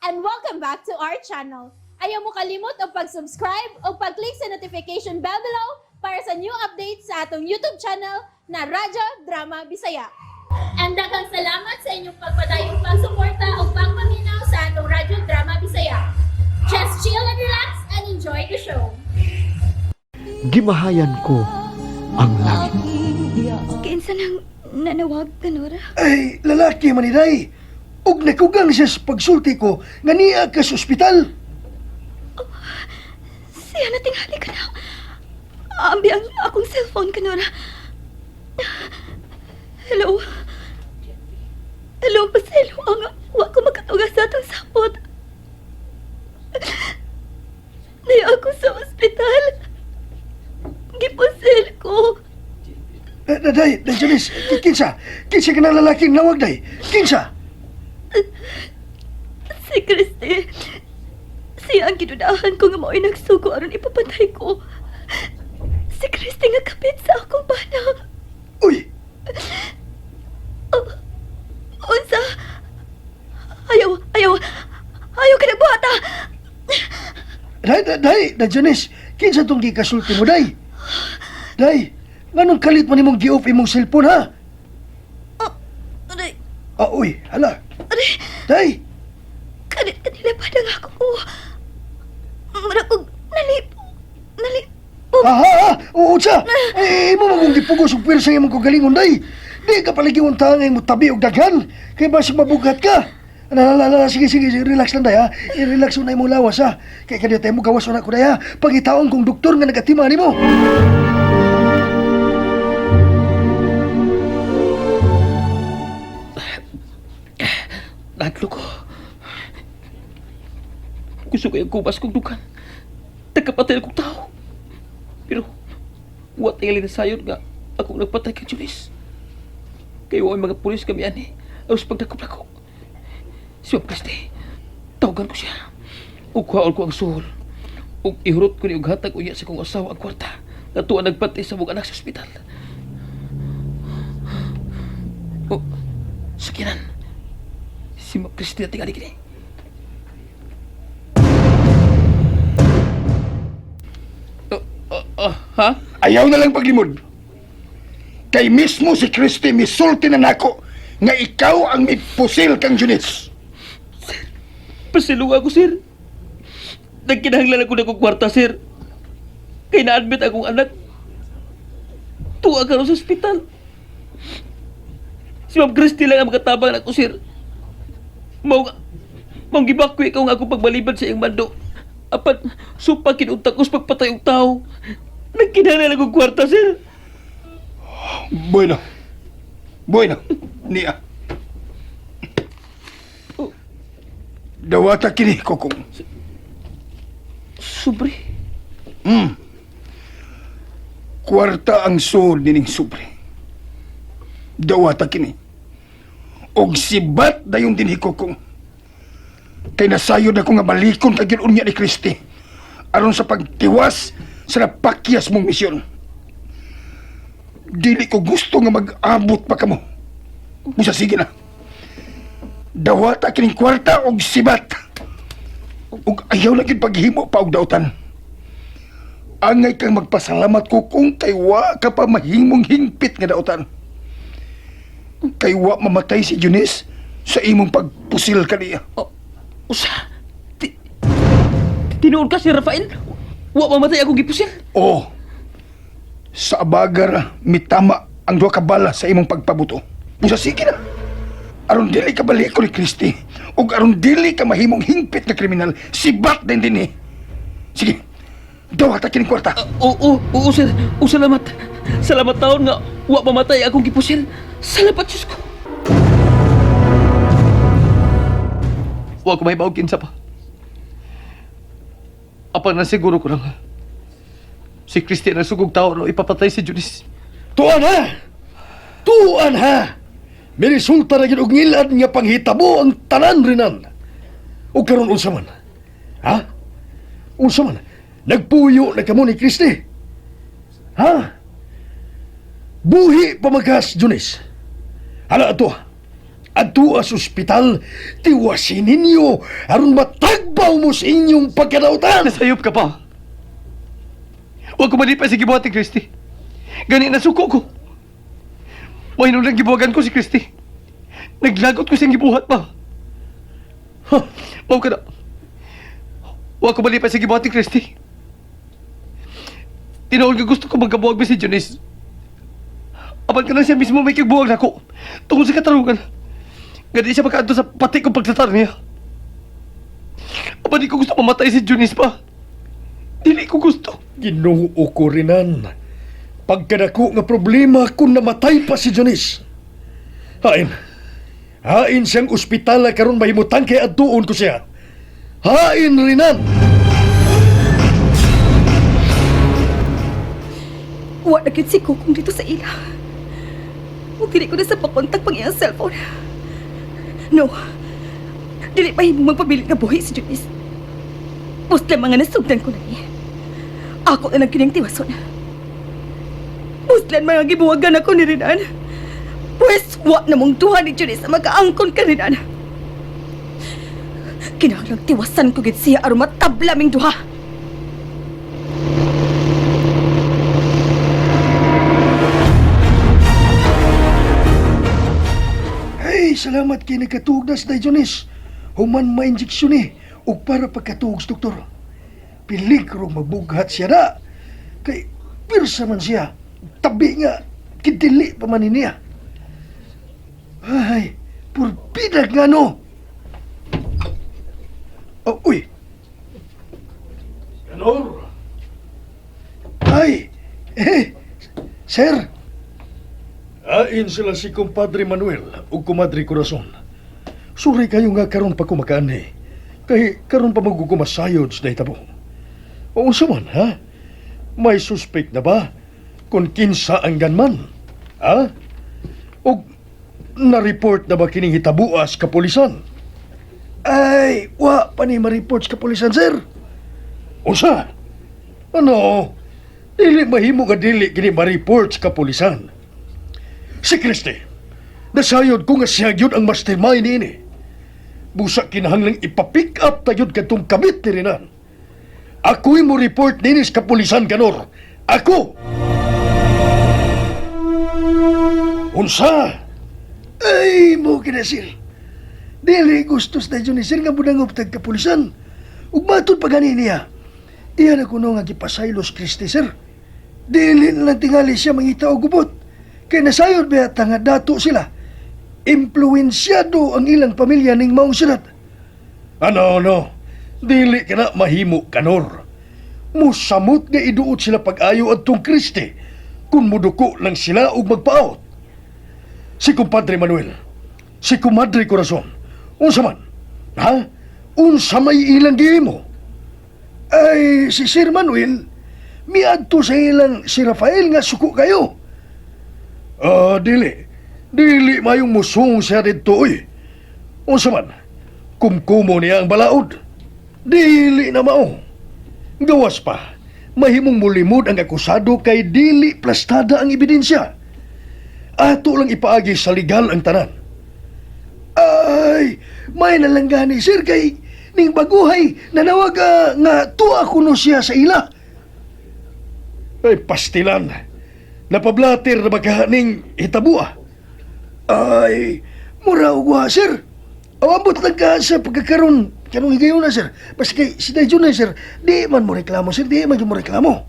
And welcome back to our channel. Ayaw mo kalimot og pag-subscribe o pag-click sa notification bell below para sa new updates sa atong YouTube channel na Radyo Drama Bisaya. And daghang salamat sa inyong pagpadayong pagsuporta o pagpaminaw sa atong Radyo Drama Bisaya. Just chill and relax and enjoy the show. Gimahayan ko ang langit. Kinsa nang nanawag ka, Nora? Ay, lalaki man ni Day. Ug nakugang siya sa pagsulti ko nga niya ka sa ospital. Siya na tingali ka na. Ambi ang akong cellphone ka, Nora. Hello? Hello, paselo ang wa ko makatuga sa atong sapot. Niya ako sa ospital. Gipusil ko. Eh, Day, Day Janice, kinsa? Kinsa ka na lalaking nawag, Day? Kinsa? Si Christy. Siya ang gidudahan ko nga mao'y nagsugo aron ipapatay ko. Si Christy nga kapit sa akong bana. Uy, Unsa? Ayaw, ayaw. Ayaw ka nagbuhata. Day, Day, Day, Day Janice, kinsa tong gikasulti mo, Day? Day, nganong kalit man imong gi-off imong cellphone, ha? Aray, Ah, uy, hala. aray. Day, Kanila kanila pa na nga ako. Mura kog nalipo. Nalipo. aha, ha, oo, unsa? Eh, imo man kong gipugos og pwersa imong kagalingon, Day. Di ka palagi unta nga imong tabi og daghan. Kay basig mabugat ka. Ala, ala, ala, sige, sige, sige, relax lang, Day, ha? I-relax na imong lawas, ha? Kay kaniya tayo mo gawas na ko, Day, ha? Pagitaon kong doktor nga nagatima nimo. Nadlo ko. Gusto ko yung kubas kong dukan. Nagkapatay akong tao. Pero, wa tingali na sayon nga akong nagpatay kay Julis. Kayo ang mga pulis kami ani. Aros pagdakop-dako. Si Ma'am Christy, tawagan ko siya. Ug kuhaon ko ang suhol. Ug ihurot ko ni og hatag unya sa kong asawa ang kwarta. Nga tuwa nagpatay sa mong anak sa ospital. Oh, sakinan. Si Ma'am Christy na tingali kini. Oh, oh, oh, ha? Ayaw na lang paglimod. Kay mismo si Christy misulti na nako nga ikaw ang mipusil kang Junis. Pasilunga ko, sir. Nagkinahanglan ako na kong kwarta, sir. Kay na-admit akong anak. Tuwa ka sa ospital. Si Ma'am Christy lang ang makatabang nako, sir. Mao mao gibakwi ikaw nga ako pagbalibad sa iyang mando. Apan, supa kinunta ko sa pagpatay og tao. Nagkinahanglan akong kwarta, sir. Bueno. Bueno. Niya. Dawata kini kokong. Sobre. Kwarta ang suod nining sobre. Dawata kini. Og sibat dayon dinhi kokong. Kay nasayod ako nga balikon kag unya ni Kristi. Aron sa pagtiwas sa napakyas mong misyon. Dili ko gusto nga mag-abot pa kamo. Busa sige na. Dawata kining kwarta og sibat. Og ayaw na gid paghimo pa og dautan. Angay kang magpasalamat ko kung kay wa ka pa mahimong hingpit nga dautan. Kay wa mamatay si Eunice sa imong pagpusil kaniya. Oh, usa. Tinuod ka, Sir Rafael? Wa mamatay akong gipusil. Oo. Sa abagar mitama ang duha ka bala sa imong pagpabuto. Busa sige na. Aron dili ka baliko ni Kristi ug aron dili ka mahimong hingpit nga kriminal, sibat din dinhi. Sige. Dawata kining kwarta. Oo, oo, sir. Oo, salamat. Salamat taon nga wa mamatay akong gipusil. Salamat, Diyos ko. Wa ko mahibaw kinsa pa. Apan nasiguro ko lang. Si Christian ang sugog tao no ipapatay si Junis. Tuan ha! Tuan ha! Miresulta na gid og ngilad nga panghitabo ang tanan rinan. Og karon unsa man? Ha? Unsa man? Nagpuyo na kamo ni Kristi. Ha? Buhi pamagas, Junis. Hala ato. Adtua sa ospital, tiwasin ninyo aron matagbaw mo sa inyong pagkadautan. Nasayop ka pa. Huwag ko malipay sa gibuhat ni Christy. Gani nasuko ko. Mahinong lang gibuhagan ko si Christy. Naglagot ko siyang gibuhat pa. Ha, mao ka na. Huwag ko malipay sa gibuhat ni Christy. Tinuod nga gusto ko magkabuhag ba si Janice. Apan ka lang siya mismo may kigbuhag nako. Tungod sa katarungan. Gani siya makaadto sa pati kong pagtatar niya. Apan di ko gusto mamatay si Janice pa. Dili ko gusto. Ginoo ko rinan. Pagkadako nga problema kung namatay pa si Janice. Hain. Hain siyang ospital karon mahimutan kay adtuon ko siya. Hain rinan. Wa na gyud si Kukong dito sa ila. Ug dili ko na sa pakontak pang iyang cellphone. No. Dili pa himong magpabilit nga buhi si Junice. Basta mga nasugdan ko na ni. Ako na lang kining tiwason. Buslan mga gibuwagan ako ni Rinan. Pwes wa na mong duha ni Junice ang magkaangkon ka Rinan. Kinahanglang tiwasan ko gid siya aron matabla ming duha. Ay, salamat kay nagkatuog na sa Jonis. Human ma-injeksyon eh, ug para pagkatuog sa doktor. Peligro magbughat siya na. Kay pirsa man siya. Tabi nga, kidili pa man niya. Ay, purpidag nga no. Oh, uy. Kanor. Ay, eh, sir. Ain sila si Kumpadre Manuel ug Kumadre Corazon. Suri kayo nga karon pa kumakaan eh. Kay karon pa magugumasayod sa daytabo. O unsa man, ha? May suspect na ba? Kung kinsa ang ganman? Ha? Og na-report na ba kining hitabuas kapulisan? Ay, wa pa ni ma-report sa kapulisan, sir. Unsa? Ano? Dili mahimo nga dili kini ma-report sa kapulisan. Si Christy, nasayod ko nga siya gyud ang mastermind niini. Busa kinahanglang ipa-pick up tayod kadtong kabit ni Renan. Ako'y mo report niini sa kapulisan kanor. Ako! Unsa? Ay, mo kina sir. Dili gustos na ni sir nga budangop tag kapulisan. Ug matud pa gani niya. Iyan ako no nga gipasaylos Christy sir. Dili na lang tingali siya mangita og gubot. Kay nasayod ba nga dato sila. Impluensyado ang ilang pamilya ning maong syudad. Ano, ano? Dili ka na mahimo kanor. Musamot nga iduot sila pag-ayo adtong Kristi kung muduko lang sila og magpaot. Si Kumpadre Manuel, si Kumadre Corazon, unsa man? Ha? Unsa may ilang gihimo? Ay, si Sir Manuel, miadto sa ilang si Rafael nga suko kayo. Ah, dili. Dili mayong musong siya didto, oy. Unsa man, kumkumo niya ang balaod. Dili na mao. Gawas pa, mahimong mulimod ang akusado kay dili plastada ang ebidensya. Ato lang ipaagi sa legal ang tanan. Ay, may nalanggani sir kay ning baguhay nanawag nga tuwa kuno siya sa ila. Ay, pastilan. Napablater na ba ka ning hitabua? Ay, mura og wa, sir. Awabot lang ka sa pagkakaroon. Kanong higayon na, sir. Basta kay si Dajon na, sir. Di man mo reklamo, sir. Di man mo reklamo.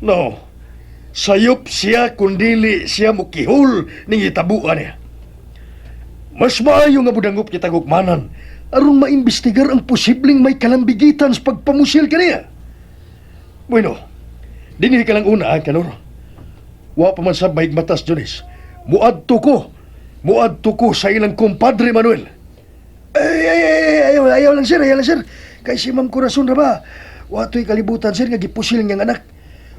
No. Sayop siya kundili siya mukihol ning hitabuan niya. Mas maayo nga budangop kita gukmanan aron maimbestigar ang posibleng may kalambigitan sa pagpamusil kaniya. Bueno, dinhi ka lang una, ha, Kanor. Wa pa man sa mahigmatas, Jonis. Muadto ko. Muadto ko sa ilang kumpadre, Manuel. Ay, ay, ay, ay, ayaw, ayaw lang, sir, ayaw lang, sir. Kay si Ma'am Corazon ra ba? Wa to'y kalibutan, sir, nga gipusil niyang anak.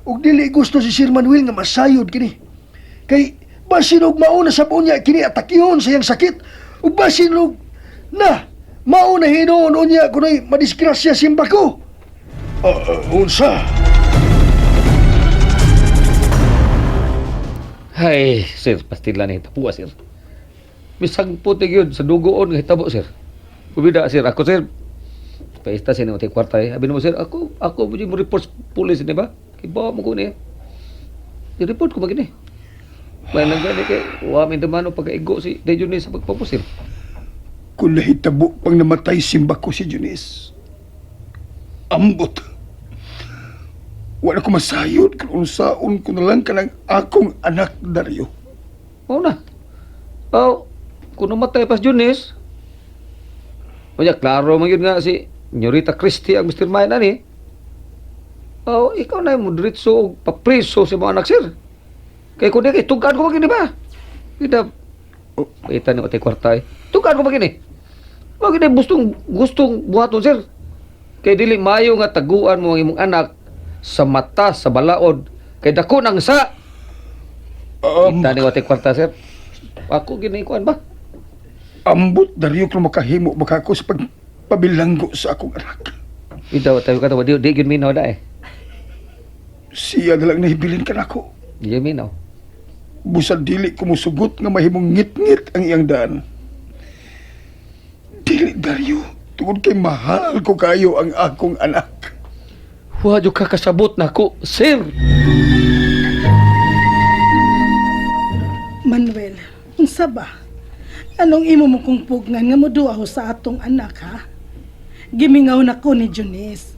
Ug dili gusto si Sir Manuel nga masayod kini. Kay basin og mauna sa unya kini atakihon sa iyang sakit. Ug basin og na mauna hinuon unya kunoy madisgrasya simbako. Unsa? Ay, sir, pastila na hitabuha, sir. Misang puti yun sa dugoon nga hitabo, sir. Kubida, sir. Ako, sir. Paista siya nimo kwarta eh. Abi mo, sir, ako, ako mo report sa police, di ba? Kibawa mo ko niya. I-report ko ba gini? May lang gani kay wa min dumano pagkaigo si De Junis sa pagpapusil. Kung nahitabo pang namatay simba ko si Junice. Ambot. Wala ko masayod kung unsaon ko na lang kanang akong anak, Dario. Mao na. Oh, kung namatay pas Junis, unya klaro man yun nga si Nyorita Christie ang Mr. Mayan ani. Oh, ikaw na mo diretso og papriso sa mga anak, sir. Kay kun di kay tugaan ko ba gini ba? Kita oh, kita ni otay kwarta eh. Tugaan ko ba gini? Wa gini gustong gustong buhaton, sir. Kay dili maayo nga taguan mo ang imong anak sa mata sa balaod kay dako nang sa kita ni otay kwarta, sir. Ako gini kuan ba? Ambot, Dario, kung makahimo baka ako sa pagpabilanggo sa akong anak. Ito tayo ka di di gyud minaw da eh. Siya na lang nahibilin ka nako. Di minaw. Busa dili ko musugot nga mahimong ngit-ngit ang iyang daan. Dili, Dario. Tungod kay mahal ko kayo ang akong anak. Wa jud ka kasabot nako, sir. Manuel, unsa ba? Anong imo mo kong pugnan nga moduaw sa atong anak, ha? Gimingaw na ko ni Junice.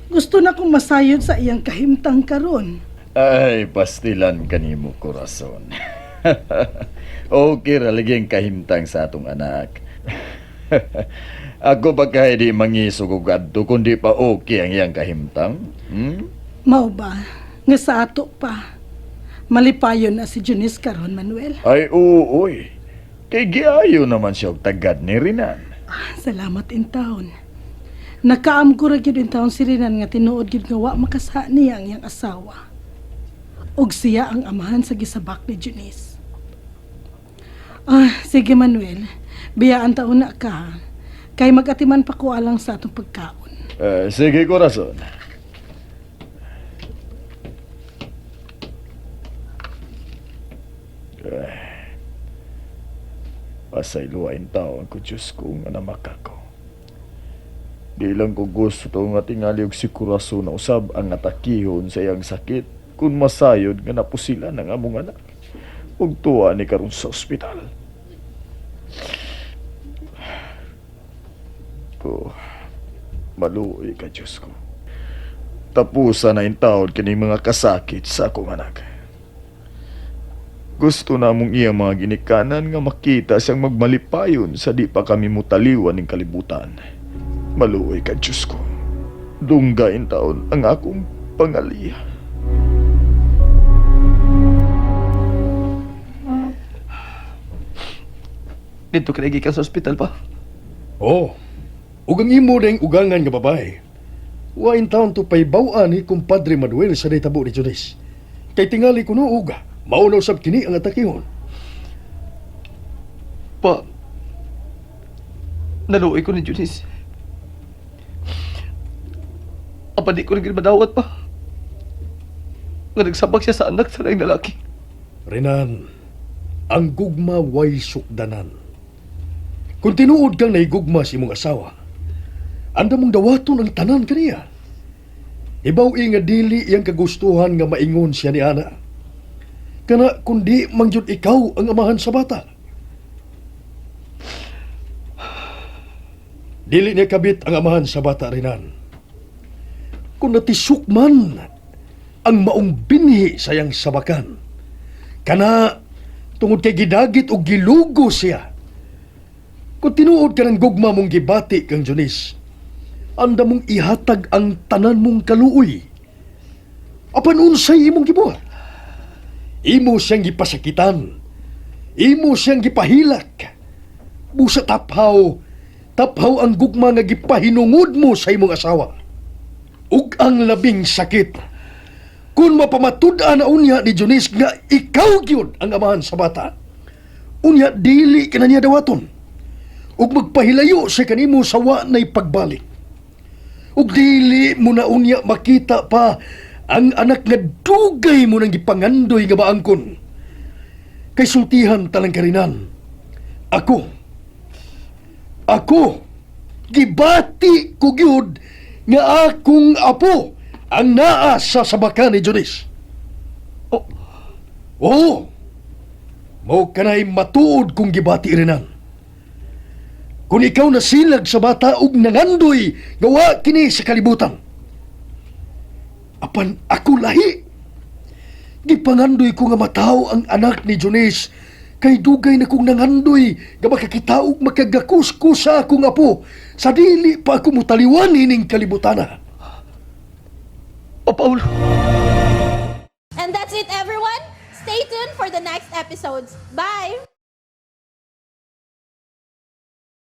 Gusto na kong masayod sa iyang kahimtang karon. Ay, pastilan kanimo, Corazon. Okay ra lagi ang kahimtang sa atong anak. Ako ba kay di mangisog og adto kundi pa okay ang iyang kahimtang? Hmm? Mao ba nga sa ato pa? Malipayon na si Junice karon, Manuel. Ay, oo, oy. Kay giayo naman siya og tagad ni Rinan. Ah, salamat in taon. Nakaamgo ra gyud in taon si Rinan nga tinuod gyud nga wa makasa niya ang iyang asawa. Og siya ang amahan sa gisabak ni Junice. Ah, sige Manuel, biyaan taon na ka. Kay magatiman pa ko alang sa atong pagkaon. Eh, sige, Corazon. Eh, pasayloain taon ko, Diyos ko, nga namaka ko. Di lang ko gusto to nga tingali og si Corazon na usab ang atakihon sa iyang sakit kung masayod nga napusila ng among anak. Ug tuwa ni karon sa ospital. Ko, maluoy ka, Diyos ko. Tapusan na intawod kining mga kasakit sa akong anak. Gusto na mong iya mga ginikanan nga makita siyang magmalipayon sa di pa kami mutaliwan ng kalibutan. Maluoy ka, Diyos ko. Dunggain taon ang akong pangaliya. Dito ka gikan sa ospital pa. Oh, ug ang imo ding ugangan nga babae. Wa in town to paybaw-an ni kumpadre Manuel sa nahitabo ni Junice. Kay tingali kuno uga, mao na usab kini ang atakihon. Pa, naluoy ko ni Junice. Apan di ko rin madawat pa. Nga nagsabak siya sa anak sa laing lalaki. Renan, ang gugma way sukdanan. Kung tinuod kang nahigugma sa imong asawa, anda mong dawaton ang tanan kaniya. Ibaw nga dili iyang kagustuhan nga maingon siya ni Ana. Kana kundi mangyud ikaw ang amahan sa bata. Dili niya kabit ang amahan sa bata, Renan. Kung natisok man ang maong binhi sa iyang sabakan, kana tungod kay gidagit o gilugo siya. Kung tinuod ka ng gugma mong gibati kang Junice, anda mong ihatag ang tanan mong kaluoy. Apan unsay imong gibuhat? Imo siyang gipasakitan. Imo siyang gipahilak. Busa taphaw, taphaw ang gugma nga gipahinungod mo sa imong asawa. Ug ang labing sakit, kung mapamatud-an na unya ni Junice nga ikaw gyud ang amahan sa bata, unya dili ka na niya dawaton. Ug magpahilayo sa kanimo sa wa na'y pagbalik. Ug dili mo na unya makita pa ang anak nga dugay mo nang gipangandoy nga maangkon. Kay sultihan talang karinan, Ako. Ako. Gibati ko gyud nga akong apo ang naa sa sabakan ni Junice. Oh. Oo. Mao kanay matuod kong gibati rinan. Kung ikaw nasilag sa bata ug nangandoy gawa kini sa kalibutan. Apan ako lahi. Gipangandoy ko nga mataw ang anak ni Junice kay dugay na kong nangandoy nga makakita og makagakus ko sa akong apo sa dili pa ako mutaliwan ining kalibutana. O Paulo. And that's it, everyone. Stay tuned for the next episodes. Bye!